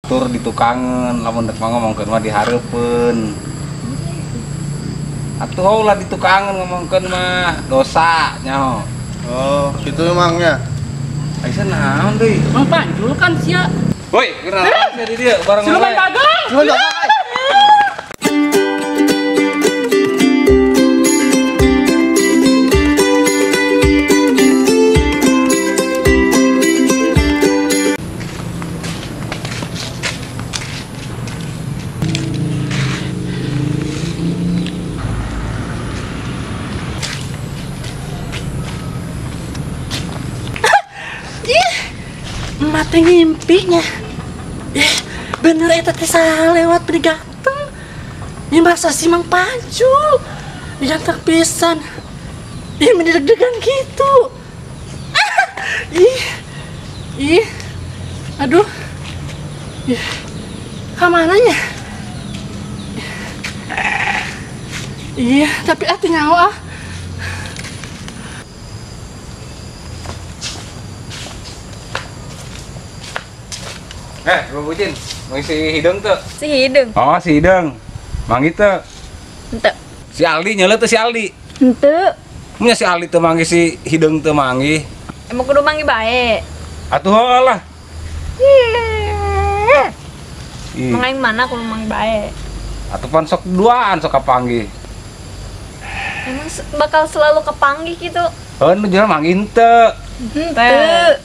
Batur ditukangeun, lamun dek mah ngomongkeun mah dihareupeun. Atuh ulah ditukangeun ngomongkeun mah dosa nyaho. Oh, kitu emangnya. Aisyah naon deui? Mang Panjul kan sia. Woi, kenapa sia di dieu bareng Siluman Bagong. Siluman Bagong. Mati ngimpinya. Bener eta teh saha lewat beri ganteng. Ini masa si Mang Panjul. Ganteng pisan. Ih, meni deg-degan gitu. Ih. Ih. Aduh. Ih. Kamananya? Iya, tapi atuh nyawa ah. Gua bucin, mau si hidung tuh. Si hidung. Oh, si hidung. Manggih tuh. Henteu. Si Aldi nyeuleuh tuh si Aldi. Henteu. Punya si Aldi tuh manggih si hidung tuh manggih. Emang kudu manggih bae. Atuh heuh lah. Mang aing mana kudu manggih bae. Atuh pan sok duaan sok kapanggih. Emang bakal selalu kepanggih gitu. Heuh, nu jelema manggih henteu. Henteu.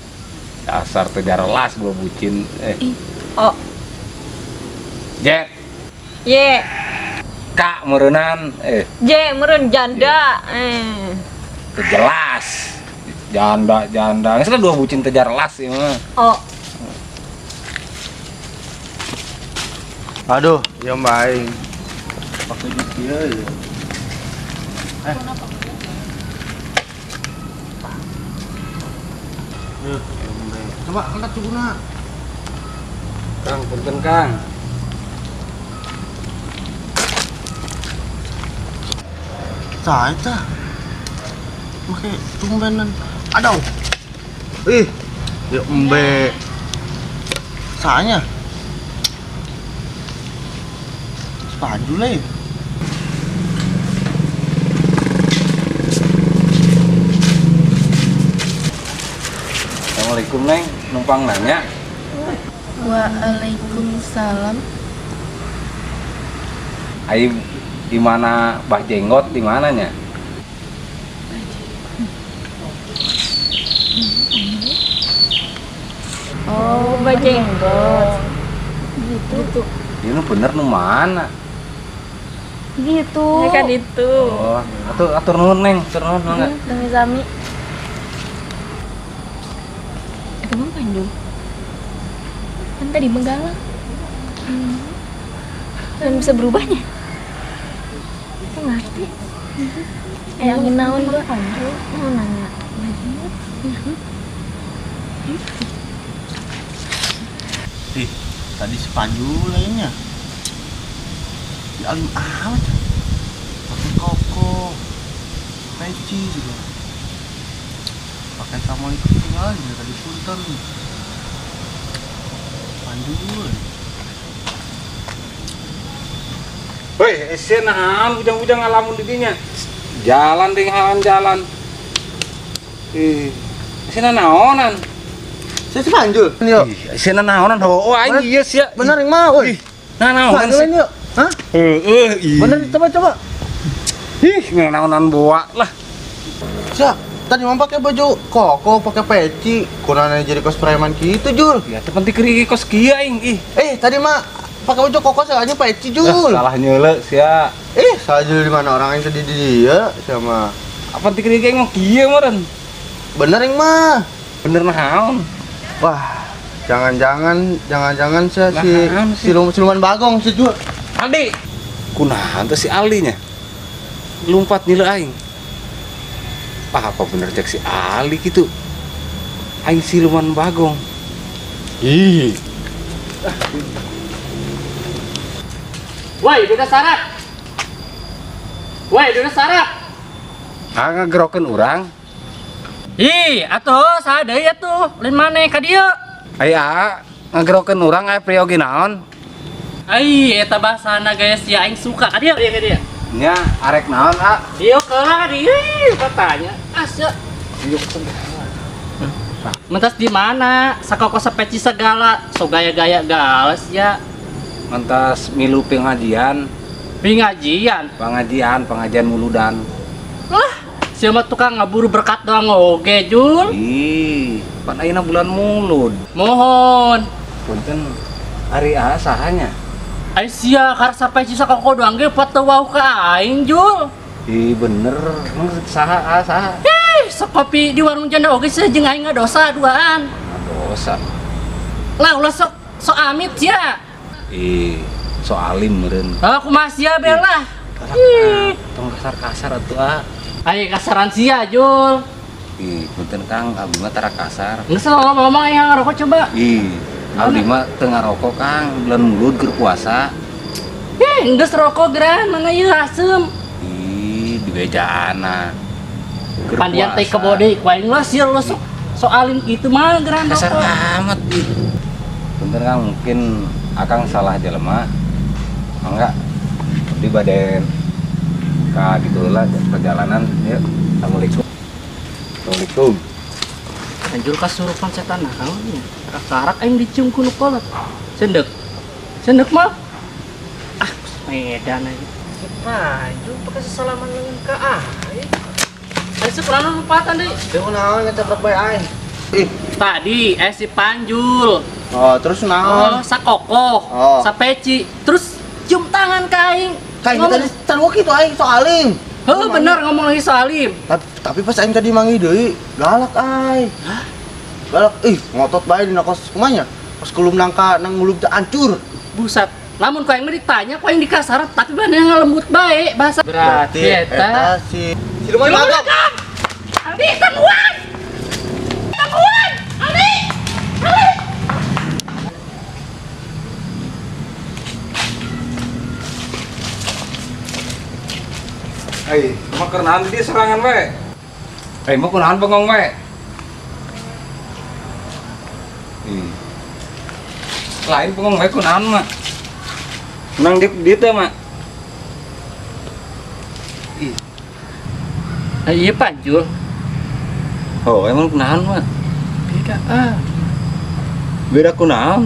Dasar teu jarelas gua bucin. Oh. J. Y. K meureunnan. J meureun janda. Teu jelas. Janda janda. Geus dua bucin teu jarelas ieu mah. Oh. Aduh, ya bae. Pake kieu ya. Coba angkat cukuna. Kang, punten Kang. Cah, cah. Make tumbenan. Aduh. Ih, ya embe. Sanya. Sepanjul euy. Assalamualaikum Neng, numpang nanya. Waalaikumsalam. Ayo di mana Bah Jenggot di mananya? Oh, Bah Jenggot. Gitu. Ini bener nu mana? Gitu. Ya kan itu. Oh, atur nuhun Neng, atur nuhun mangga. Sami-sami. Emang Panjul kan tadi menggalang. Dan bisa berubahnya. Aku ngerti. Yang naon gua Panjul mau nanya. Ih, tadi si Panjul lainnya. Di alim amat. Pakai koko, peci juga. Pakai assalamualaikum tinggal juga tadi punten. Panjul. Woi, ese naon bujang-bujang ngalamun di dinya. Jalan ding halan jalan. Ih, ese naonan. Si Panjul. Yuk. Ese naonan heueuh aing ieu sia. Bener yang mau euy. Nah naonan sih. Yuk. Hah? Heueuh ih. Bener coba-coba. Ih, naonan boa lah. Sia, tadi mau pakai baju koko, pakai peci, kurangnya jadi kos preman gitu, Jul. Ya, teu penting keur kos kieu aing ih. Tadi mah pakai baju koko aja peci, Jul. Salah nyeule sia. Salah Jul di mana orang yang tadi di dia sama. Apa penting keur aing mah kieu meureun. Bener yang mah. Bener naon? Wah, jangan-jangan si siluman bagong si Jul. Aldi. Kunaon teh si Aldinya? Lompat nyeule aing. Ah, apa bener cek si Ali gitu? Aing siluman bagong. Ih. Woi, udah sarap. Woi, udah sarap. Ah, ngagerokeun urang. Ih, atuh saha deui atuh? Lain maneh ka dieu. Aya, Ngagerokeun urang aya priyogi naon? Ai eta bahasana guys ya aing suka. Ka dieu ka dieu. Nya arek naon ah? Dieu keula ka dieu katanya. Asa. Mentas di mana? Sakoko sapeci segala, so gaya-gaya galas ya. Mentas milu pengajian. Pengajian? Pengajian muludan. Lah, siapa tukang ngaburu berkat doang oge, Jul. Ih, pan ayeuna bulan mulud. Mohon. Punten ari a sahanya? Ai sia karep sapeci sakoko doang ge pot teu wau ka aing, Jul. Ih, bener. Emang saha a saha? Ih, sekopi di warung janda oge sia jeung aing ngadosa duaan. Dosa. Lah ulah sok sok amit sia. Ih, so alim meureun. Ah, kumaha sia bela? Ih, tong kasar-kasar atuh ah. Ai kasaran sia, Jul. Ih, punten Kang, abdi mah tara kasar. Geus ngomong aing ngarokok coba. Ih, abdi mah teu ngarokok Kang, bulan mulud keur puasa. Ih, geus rokok geran, mana ieu asem. Ih, dibejaana. Pandian teh kebode ku aing lah sia lu sok so alim kitu mah geran kasar amat ih. Punten Kang, mungkin akang salah jelema. Mangga di baden ka gitu lah perjalanan ya. Assalamualaikum. Assalamualaikum. Anjur kasurupan setan naon nya. Kakarak aing dicium ku nu kolot. Sendek. Sendek mah. Ah, medan aja. Panjul pakai sesalaman lengan ka aing. Aing sekurang lompatan deui. Teu naon ngecaprek bae aing. Ih, tadi si Panjul. Oh, terus naon? Oh, sakokoh, oh. Sapeci, terus cium tangan ka aing. Kayak tadi can kitu aing so alim. Heuh, bener ngomong lagi so alim. Tapi pas aing tadi manggih deui, galak aing. Hah? Galak, ih, ngotot bae dina kos kumanya. Pas kulum nangka nang mulug teh hancur. Buset. Lamun ku aing mah ditanya ku aing dikasaran, tapi bener ngalembut bae bahasa. Berarti eta si Siluman Bagong. Aldi, temuan. Temuan. Aldi. Aldi. Ai, mah keur naon di serangan we? Ai, mah kunaon bengong we? Ih. Lain bengong we kunaon mah? Nang di dieu teh mah. Ih. Ai ieu Panjul. Oh, emang kunaon mah? Beda ah. Beda kunaon?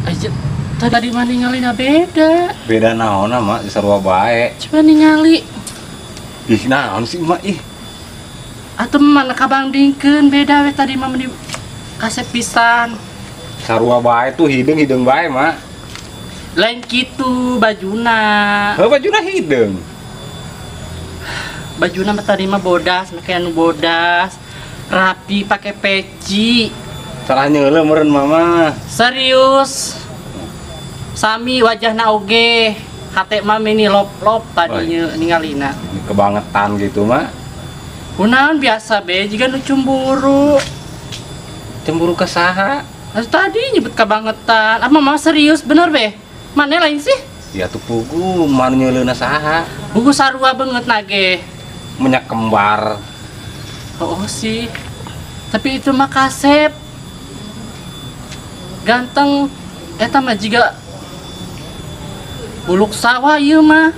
Aja tadi mah ningalina beda. Beda naon mak, sarua bae. Coba ningali. Ih, naon sih mak ih. Atuh mana kabandingkeun beda we tadi mah meni kasep pisan. Sarua bae tuh hideung-hideung bae mak. Lain kitu bajuna. Heuh bajuna hideung. Bajuna mah tadi mah bodas, make anu bodas, rapi pakai peci. Salah nyeuleuh meureun mama. Serius. Sami wajahna oge, hate mah mini lop-lop tadi ningalina. Kebangetan gitu mah. Kunaon biasa be, jiga nu cemburu. Cemburu ke saha? Tadi nyebut kebangetan. Apa mama serius bener be? Mana lain sih? Ya tuh pugu, manu nyeuleuna saha? Buku sarua banget nage. Menyak kembar. Oh, sih. Tapi itu mah kasep. Ganteng. Eta mah jiga buluk sawah ieu mah.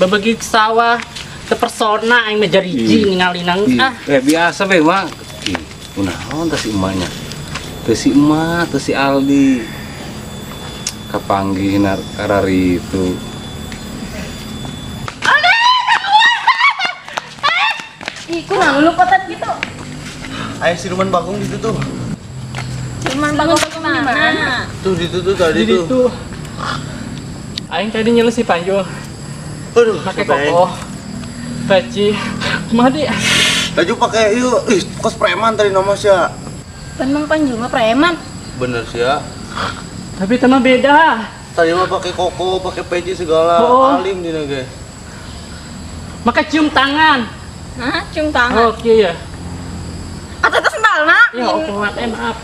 Babagi sawah tepersona aing mah jariji ningali nang ah. Biasa be mah. Ih, kunaon teh si emaknya? Teh si emak, teh si Aldi. Kapanggih karari itu. Aldi, ih, kunaon lompatan gitu? Aya siluman bagong di situ tuh. Siluman bagong di mana? Tuh di situ tuh tadi tuh. Aing tadi nyelu si Panjul. Aduh, pakai koko. Peci. Kumaha di? Baju pakai ieu, ih, kos preman tadi nama sia. Pan Mang Panjul mah preman. Bener sia. Tapi itu mah beda. Tadi mah pakai koko, pakai peci segala, oh. Alim dina ge. Maka cium tangan. Hah, cium tangan. Oke ya. Atau itu sendalna? Ya, oke, maaf.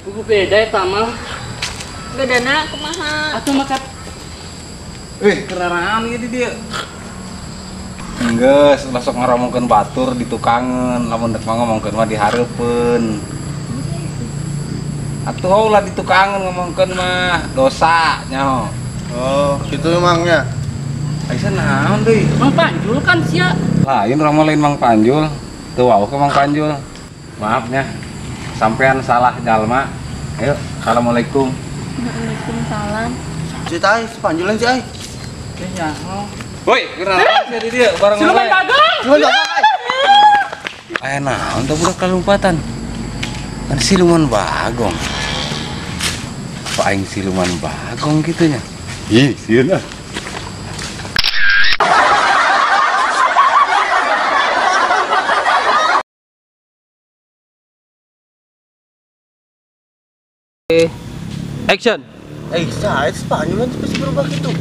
Buku beda eta mah. Bedana kumaha? Atuh maka keraraan ieu di dieu. Geus, masuk ngaromongkeun batur di tukangeun, lamun dek mah ngomongkeun mah dihareupeun. Atuh ulah ditukangan ngomongkeun mah dosa nyaho. Oh, gitu emangnya. Aisyah naon deui? Mang Panjul kan sia. Lain urang mah lain Mang Panjul. Teu wauh ke Mang Panjul. Maafnya. Sampean salah jalma. Ayo, assalamualaikum. Waalaikumsalam. Si tai, si Panjulan si ai. Teh nyaho. Woi, kenalan sia di dieu bareng Siluman Bagong. Siluman Bagong. Aya naon teh budak kalumpatan? Kan siluman Bagong. Apa aing siluman Bagong kitu nya? Ih, sieun ah. Action. Saya Panjulan bisa berubah gitu.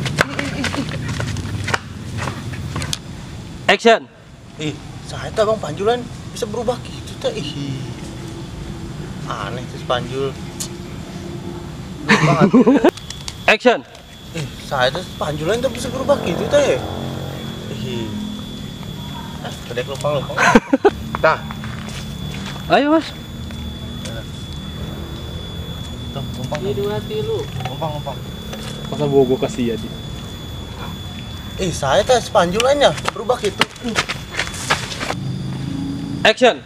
Action. Saya tuh Bang Panjulan bisa berubah gitu teh. Ih. Aneh tuh Panjul. Banget. Action. Saya tuh Panjulan tuh bisa berubah gitu teh. Ih. Ah, kedek lupa-lupa. Tah. Ayo, Mas. Tuh, lumpang. 2 3. Lumpang. Masa bogo kasih ya, Di. Saya teh Panjulannya berubah gitu. Action.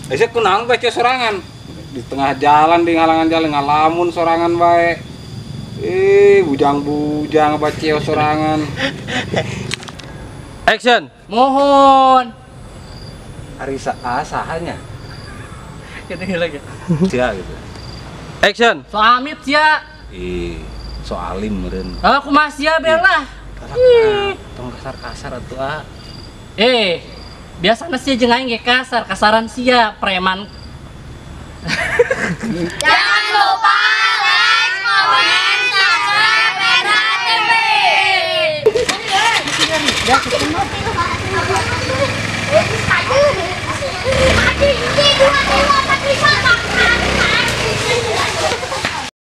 Saya kunaon baca sorangan di tengah jalan di halangan jalan ngalamun sorangan bae. Bujang-bujang baca sorangan. Action. Mohon. Ari sahanya. Gitu lagi. Sia gitu. Action. So amit sia. So alim meureun. Ah, kumaha sia bela. Tong kasar-kasar atuh ah. Biasana sia jeung aing ge kasar, kasaran sia preman. Jangan lupa like, comment, subscribe, dan TV. Mati.